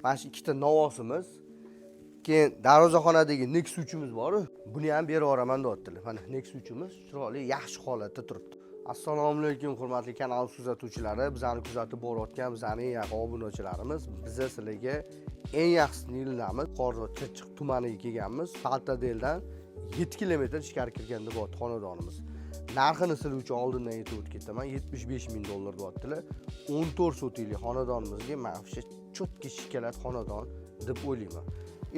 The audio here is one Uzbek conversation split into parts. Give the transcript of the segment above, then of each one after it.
Mana shu ikkita novosimiz. Keyin darvozaxonadagi Nexus 3imiz bor, buni ham berib yuboraman deyaptilar. Mana Nexus 3imiz chiroyli, yaxshi holatda turibdi. Assalomu alaykum, hurmatli kanal kuzatuvchilari, bizani kuzatib borayotgan bizani eng yaqin obunachilarimiz. Biza sizlarga eng yaxshisini ilinamiz. Qorzo Chirchiq tumaniga kelganmiz. Paltadeldan 7 kilometr ichkari kirganda bo'lyapti xonadonimiz. Narxini sizlar uchun oldindan aytib o'tib ketaman. 75 ming dollar deyaptilar. 14 sotikli xonadonimizga mana shu чётко shokolad xonadon deb o'ylayman.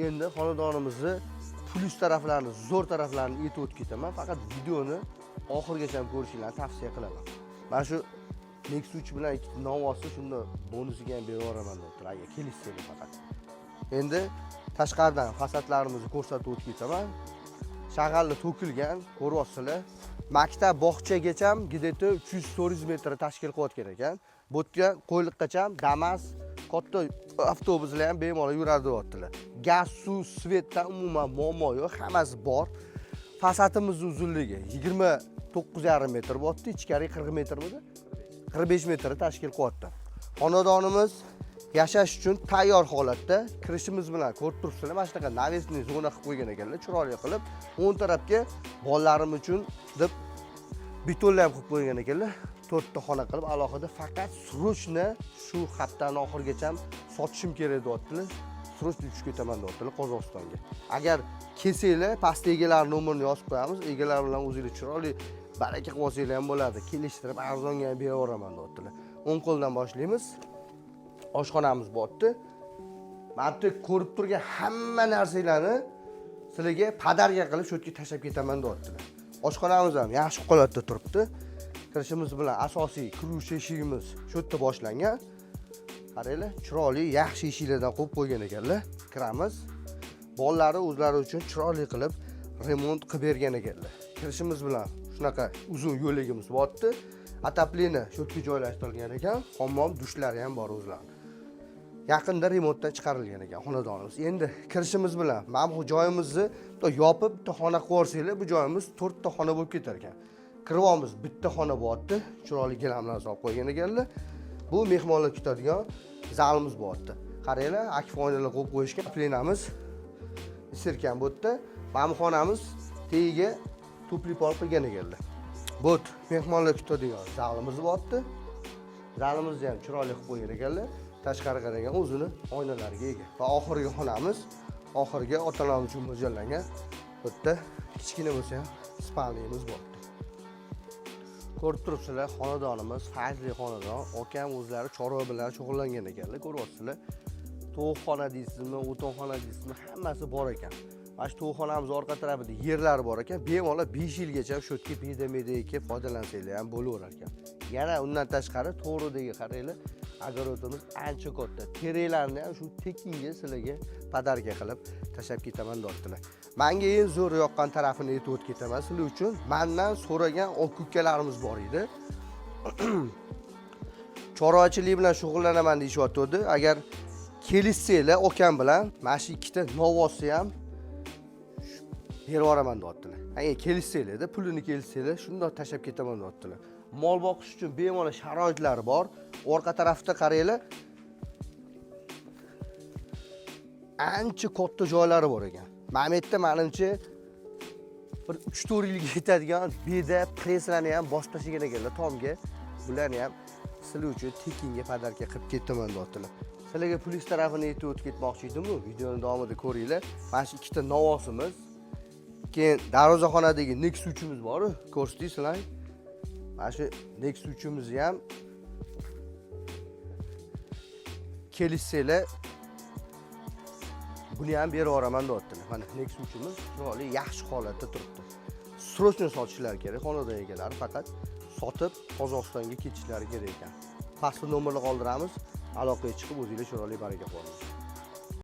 Endi xonadonimizni plyus taraflarini, zo'r taraflarini aytib o'tib ketaman. Faqat videoni oxirigacha ko'rishinglarni tavsiya qilaman. Mana shu Nexus 3 bilan ikkita novosi shunda bonusiga ham berib yuboraman deyaptilar, agar kelishsanglar faqat. Endi tashqaridan fasadlarimizni ko'rsatib o'tib ketaman. Shag'alli to'kilgan, ko'ryapsizlar. Maktab bog'chagacha где-то 300-400 metr tashkil qilayotgan ekan. Bu yerga Qo'yliqqacha Damas, katta avtobuslar ham bemalol yuradi deyaptilar. Gaz, suv, свет dan umuman muammo yo'q, hammasi bor. Fasadimiz uzunligi 29,5 metr bo'lyapti, ichkari 40 metrmidi? 45 metrni tashkil qilyapti. Xonadonimiz yashash uchun tayyor holatda. Kirishimiz bilan ko'rib turibsizlar, mana shunaqa навесный zona qilib qo'ygan ekanlar, chiroyli qilib. O'ng tarafga bolalarim uchun deb betonlar ham qilib qo'ygan ekanlar. To'rtta xona qilib alohida, faqat срочно shu haftani oxirigacha sotishim kerak deyaptilar. Срочно tushib ketaman deyaptilar Qozog'istonga. Agar kelsanglar, pastda egalari nomerini yozib qo'yamiz. Egalar bilan o'zinglar chiroyli baraka qilib olsanglar ham bo'ladi. Kelishtirib arzonga ham beraveraman deyaptilar. O'ng qo'ldan boshlaymiz. Oshxonamiz bo'lyapti. Mana bu yerda ko'rib turgan hamma narsalarni sizlarga подарка qilib shu yerga tashlab ketaman deyaptilar. Oshxonamiz ham yaxshi holatda turibdi. Kirishimiz bilan asosiy kiruvchi eshigimiz shu yerda boshlangan. Qaranglar, chiroyli, yaxshi eshiklardan qo'yib qo'ygan ekanlar. Kiramiz. Bolalari o'zlari uchun chiroyli qilib remont qilib bergan ekanlar. Kirishimiz bilan shunaqa uzun yo'lagimiz bo'lyapti. Отопление shu yerga joylashtirilgan ekan. Hammom, dushlari ham bor o'zlarini. Yaqinda remontdan chiqarilgan ekan xonadonimiz. Endi kirishimiz bilan mana bu joyimizni bitta yopib, bitta xona qilib yuborsanglar, bu joyimiz to'rtta xona bo'lib ketar ekan. Kiryapmiz, bitta xona bo'lyapti. Chiroyli gilamlar solib qo'ygan ekanlar. Bu mehmonlar kutadigan zalimiz bo'lyapti. Qaranglar, akfa oynalar qo'yib qo'yishgan. Отопление miz isirkan bu yerda. Mana bu xonamiz tagiga тёплый пол qilgan ekanlar. Bu mehmonlar kutadigan zalimiz bo'lyapti. Zalimizni ham chiroyli qilib qo'ygan ekanlar. Tashqari qaragan o'zini oynalariga ega. Va oxirgi xonamiz, oxirgi ota-onam uchun mo'ljallangan. Bu yerda kichkina bo'lsa ham спальня miz bor. Ko'rib turibsizlar, xonadonimiz fayzli xonadon. Akam o'zlari chorva bilan shug'ullangan ekanlar, ko'ryapsizlar. Tovuqxona deysizmi, o'tinxona deysizmi, hammasi bor ekan. Mana shu tovuqxonamiz orqa tarafida yerlari bor ekan. Bemalol 5 yilgacha shu yerga beda-meda ekib foydalansanglar ham bo'laverar ekan. Yana undan tashqari to'g'ridagi qaranglar, огород imiz ancha katta. Teraklarni ham shu tekinga sizlarga подарка qilib tashlab ketaman deyaptilar. Menga eng zo'r yoqqan tarafini aytib o'tib ketaman sizlar uchun. Mendan so'ragan aka ukalarimiz bor edi. Chorvachilik bilan shug'ullanaman deyishyapti. Agar kelishsanglar akam bilan mana shu ikkita novvosi ham berib yuboraman deyaptilar. Agar kelishsanglar, pulini kelishsanglar, shundoq tashlab ketaman deyaptilar. Mol boqish uchun bemalol sharoitlari bor. Orqa tarafda qaranglar, ancha katta joylari bor ekan. Mana bu yerda menimcha bir 3-4 yilga yetadigan beda presslarni ham bosib tashlagan ekanlar tomga. Bularni ham sizlar uchun tekinga подарка qilib ketaman deyaptilar. Sizlarga plyus tarafini aytib o'tib ketmoqchi edim-ku. Videoni davomida ko'ringlar. Mana shu ikkita novvosimiz. Keyin darvozaxonadagi Nexus 3imiz bor-ku, ko'rsatdik sizlar. Mana shu Nexus 3imizni ham kelishsanglar buni ham berib yuboraman deyaptilar. Mana Nexus 3imiz chiroyli, yaxshi holatda turibdi. Срочно sotishlari kerak, xonadon egalari faqat sotib Qozog'istonga ketishlari kerak ekan. Pastda nomerni qoldiramiz, aloqaga chiqib o'zinglar chiroyli baraka qilib.